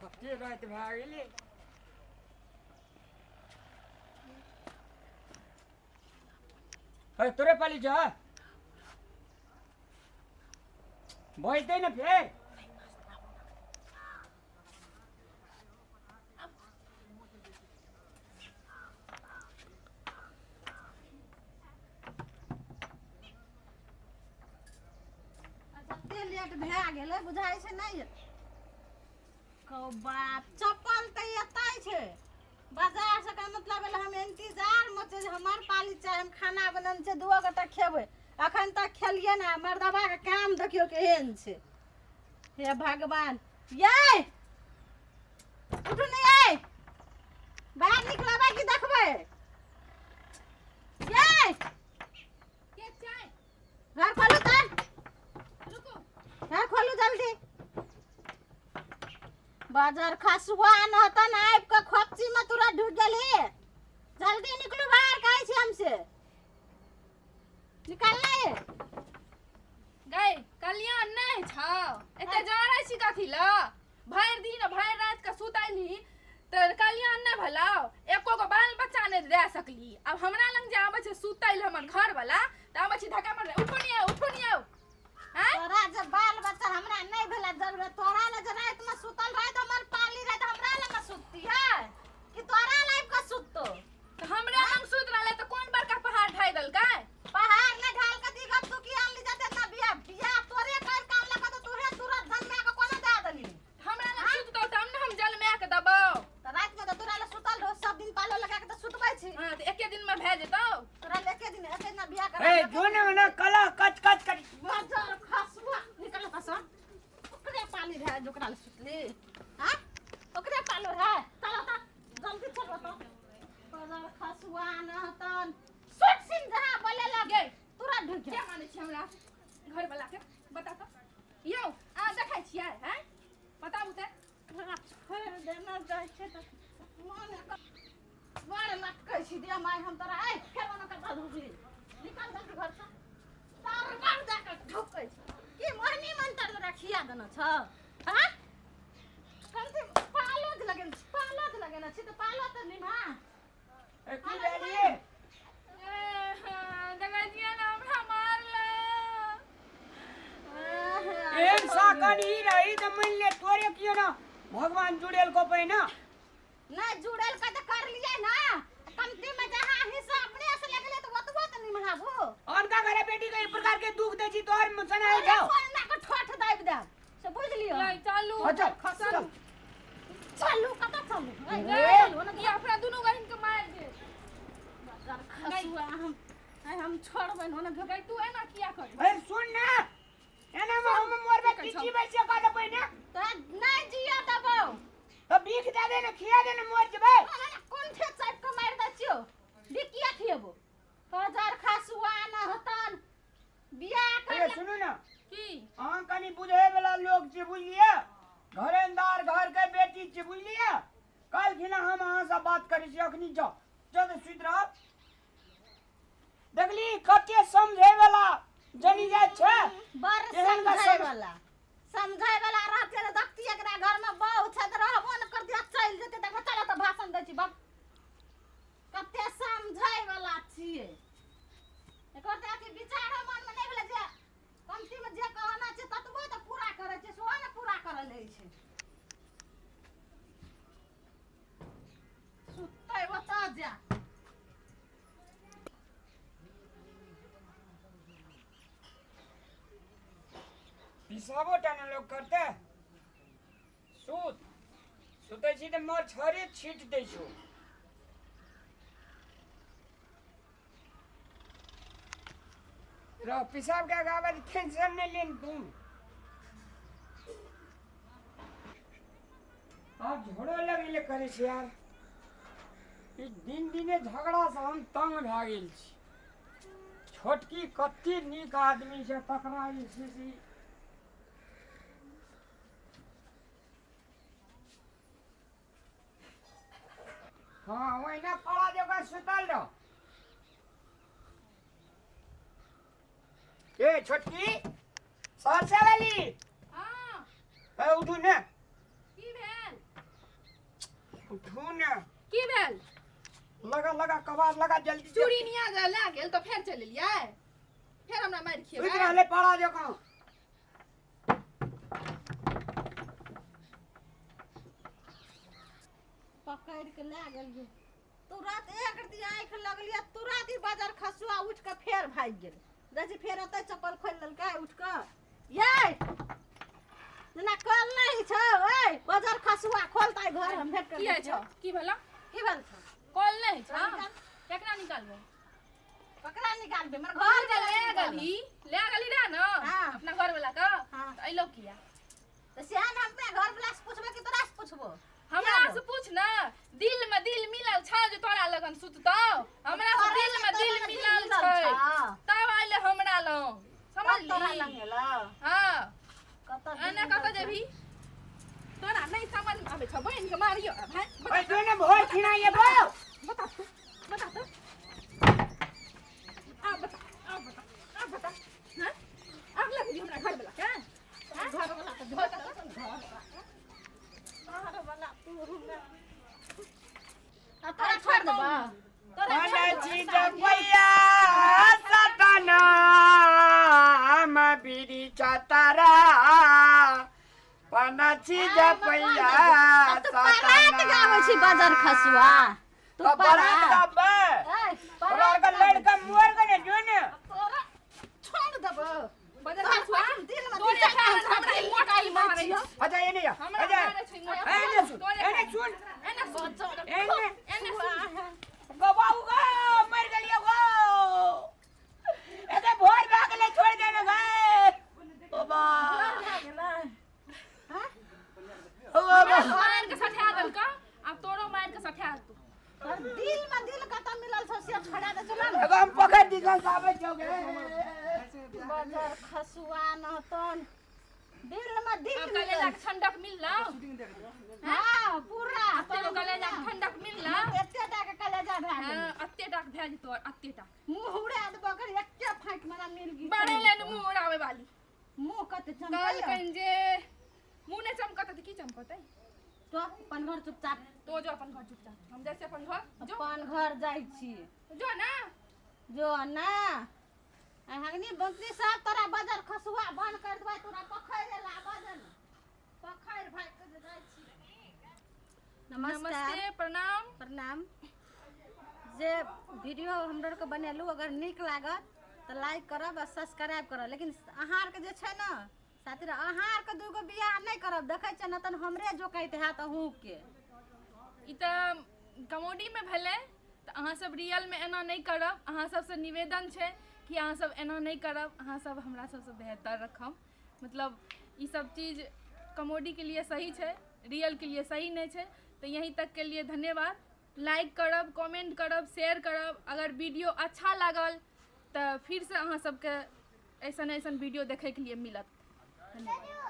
कते राति भए गेलै। अरे तोरे पाली जा बजतै ने फेर। कते लेट भए गेलै बुझाइ छै नहि। कौ बाप चप्पल तऽ एतै छै बाजार से, का मतलब एलै हम इंतजार मे छै जे हमर पाली चाहे हम खाना बनल छै दुओ गोटा खेबै, अखन तक खेलियै ने। मर्दबा के काम देखियौ केहन छै। हे भगवान, यै उठू ने यै, बाहर निकलबै कि देखबै? यै के चाय घर खोलू तऽ, रुकू घर खोलू जल्दी। बाजार खसुआ न हतन आबि कऽ खोपची में तुरंत ढुकि गेलही। जल्दी निकलू बाहर कहै छी हमसे, निकालना है। गई कल्याण नहीं छौ, एते जरै छी कथी ल? भरि दिन भरि रात के सुतैली तऽ कल्याण नहि भेलौ, एको गो बाल बच्चा नहि दए सकली। आब हमरा लग जे आबै छै सुतै लए हमर घर वाला तऽ आबै छी धक्का मारले, उठो नहीं आउ, उठो नहीं आउ। आँय? तोरा जे बाल बच्चा हमरा नहीं भेला जरूरत, तोरा ले जे राति में सुतल रहे तऽ हमर पाली रहे तऽ हमरा लग सुतती है कि तोरा लाइफ के सुततो? तऽ हमरा लग सुत रहलै तऽ कोन बड़का पहाड़ ढाइ देलकै? पहाड़ ने ढाल के दिगत तू की आनली जाते ना बिया बिया तोरे कर काम लगा तो तूहे तुरंत जन्मा के कोना दे देली? हमरा लग सुततौ तब ने हम जलमा के देबौ। तऽ राति में तऽ तोरा ले सुतल रहो, सब दिन पालो लगा के तऽ सुतबै छी। हाँ तऽ एके दिन में भए जेतौ। तोरा ले एके दिन एके दिन बियाह ए करा जो ने ने कला कच कच कर। बाजार खसुआ निकल खसुआ, ओकरे पाली रहे जोकरा ले सुतली। हां ओकरे पालो रहे। चलो त जल्दी चलो त, बाजार खसुआ न हतन सुट सिन जहां बोले लगे तुरंत ढुक क्या मानै छी हमरा घर वाला के बता तऽ यौ? अहाँ देखै छियै हैं? बताबू तऽ। छोड़ देना जाइ छै तऽ मन बड़ लटकै छी दे माय हम तोरा। ए फेर ओना कतऽ ढुकली, निकल जल्दी घर से। तार बार जाके ढुकै छी की मोहनी मंत्र तोरा खिया देना छ? हाँ कमसे पालो जे लगेने छी, पालो जे लगेने छी तऽ पालो तऽ निभा। ए की भेलिए? देखै छियै ने हमरा मारल। एहन साकन ही रही तऽ मान ले तोरे कियो ना भगवान जुड़ेल को पहिना नहीं जुड़ेल का तऽ कर लिए ना, कमती में जहाँ हिस्सा अपने से लगले तऽ ओतबो तऽ निभाबू। अनका घरे बेटी के ई प्रकार के दुख दै छी तोहर सनाइ जाओ। ना के ठोठ दाबि देब से बुझ लियो। नहीं चलू। अच्छा चलू चलू कतऽ चलू? ए, चलू ना। ई अपना दुनू बहिन के मारि दे। खसुआ हम आइ हम छोड़बै न ने। गई तू एना किया कर? अरे सुन ना, एना में हम मरबे की जीबै से का दे पहिने तोरा नहीं जिया देबौ। तो भीख दे दे ने, खिया दे ने, मर जेबै। कोन ठे चापि के मारि दै छियौ? बिकिया खियेबो हजार खसुआ न हतन बियाह कर। अरे सुनू ना की अहाँ कनि बुझे वाला लोग छी बुझलियै, घरेंदार घर के बेटी छी बुझलियै। काल्हि खिना हम अहाँ से बात करै छी, अखनी जाओ चल सुति रह। देखली कते समझे वाला जनी जाइ छै। बड़ एहन का समझै वाला, समझै वाला रहते तऽ देखती एकरा घर में बहु छै तऽ रहबो न करती, चलि जेतै। देखो चलो तऽ भाषण दै छी बाप, कते समझै वाला छियै। एकर तऽ अथी विचारो मन में नहि भेलै जे कमती में जे कहना छै ततबो तऽ पूरा करै छै, सेहो ने पूरा करल होइ छै। सुतै ओतऽ जा। पिसाबो टा ने लोग करते। सुत सुतै छी तऽ मच्छरे छीट दै छौ। रह पिसाब के आगावे टेंशन नहीं लेन तुम। आब झगड़ो लगेले करै छी यार, ई दिन दिने झगड़ा से हम तंग भए गेल छी। छोटकी कते नीक आदमी छै तकरा जे छै से हाँ ओहिना पड़ा जगह सुतल रह। ए छोटकी सहरसा वाली। हाँ ए उठू ने। की भेल? उठू ने। की भेल? लगा लगा कबाड़ लगा जल्दी। चूड़ी निया लए गेल तऽ फेर चलि एलियै, फेर हमरा मारि सुति खेबै। रहलै पारा जकाँ। पकड़ के लए गेलियै, तुरंत एक रति आँखि लगलियै, तुरंत ही बाजार खसुआ उठि कऽ फेर भागि गेलै। जाइ छी फेर ओतै चप्पल खोलि लेलकै उठि कऽ। यै जेना कल नहि छौ, ऐ बाजार खसुआ खोलतै घर हम भेट की होइ छौ? की भेलौ? की भेल छौ? कॉल नहि छौ? निकाल। केकरा निकालबै? ककरा निकालबै? मगर घर घर जे ले गेलही, ले गेलही रहे ने हाँ। अपना घर वाला के, हाँ। तऽ अइलो किया? तऽ सेहन हम अपना घर वाला से पुछबै कि तोरा से पुछबो? हमरा से पूछ ने, दिल में दिल मिलल छौ जे तोरा लगन सुततौ? हमरा से तोरा दिल में तोरा दिल लग मिलल छै तब आइले हमरा लग, तब तोरा समझली? लग एलौ। हाँ। कतऽ दिल एना मिलल कतऽ छौ? जेबही? तोरा नहीं समझ में आबै छौ, बहिन के मारियो भाई। ओए जो ने भोर खिना ये बो। बता तू, बता तू, आ बता, आ बता, आ बता। हाँ, आग लगली हमरा घर वाला के? घर वाला तऽ बता। घर वाला तू हमरा आ तोरा छोड़ देबा? तोरा छोड़ मन देबा? चीज भैया सतना बीड़ी चतरा पन चीज भैया। तू परात गाबै छी बाजार खसुआ, तू तो बरात परात गाबै। ऐ, तोरा परात के लड़का मोर के ने जो ने। तोरा छोड़ देबो। बदल तोरा खसुआ, दिल में तोरे दिल कारण हमरा ई मोटाई मारै छौ। अच्छा ये नहीं हमरा अच्छा मारै छै मोटाई। एने सुन, तोरे एने कारण। सुन, एने सुन, एने एने सुन। गवाऊ गो मर गेलियो गो। एते भोर भए गेलै, छोड़ दे ने गए। ओ बा, हाँ? ओ बा। मारि के सठा देलकौ, आब तोरो मारि के सठा देतौ। तोर दिल में दिल कतऽ मिलल छौ से छोड़ा दे, चला ने। एगो हम पकड़ दिसन से आबै छौ गे। बाजार खसुआ नहतन दिल में दिल आब मिलल। कलेजा के ठंडक मिललौ? हाँ पूरा। तोरो कलेजा के ठंडक मिललौ? एते टा के कलेजा भए गेलै। हाँ, अत्ते टाक भए जेतौ, अत्ते टाक। मुँह उड़ा देबो ओकर एके फाँक मरा मिल गेल। बड़े लेन मुँह उड़ाबै वाली। मुँह कते चमकैया। कहलकनि जे मुँह नहि चमकतै तऽ की चमकतै? तो अपन घर चुपचाप। तो जो अपन घर चुपचाप, हम जाइ छियै अपन घर। जो। अपन घर जाइ छी। जो ना। जो ना हगनी बंसी सब तोरा बाजार खसुआ बंद कर देबै, तोरा पखैर लाबऽ दे ने। पखैर भागि के जे जाइ छी। नमस्कार। नमस्ते, प्रणाम। प्रणाम। जे वीडियो हमरा आरके बनेलहुँ अगर नीक लागत तऽ लाइक करब आ सब्सक्राइब करब, लेकिन अहाँ आरके जे छै ने साथी, अहाँ आरके दूगो बियाह नहि करब, देखै छियै ने तहन हमरे जोकैत हैत अहूँके। ई तऽ कॉमेडीमे भेलै, तऽ अहाँ सब रियलमे एना नहि करब। अहाँ सबसँ निवेदन छै कि अहाँ सब एना नहि करब, अहाँ सब हमरा सबसँ बेहतर रखब। मतलब ई सब चीज कॉमेडीके लिए सही छै, रियल के लिए सही नहि छै। तऽ यहीं तक के लिए धन्यवाद। लाइक करब, कमेंट करब, शेयर करब। अगर वीडियो अच्छा लागल तऽ फिरसँ अहाँ सबके ऐसन ऐसन वीडियो देखैके लिए मिलत। धन्यवाद।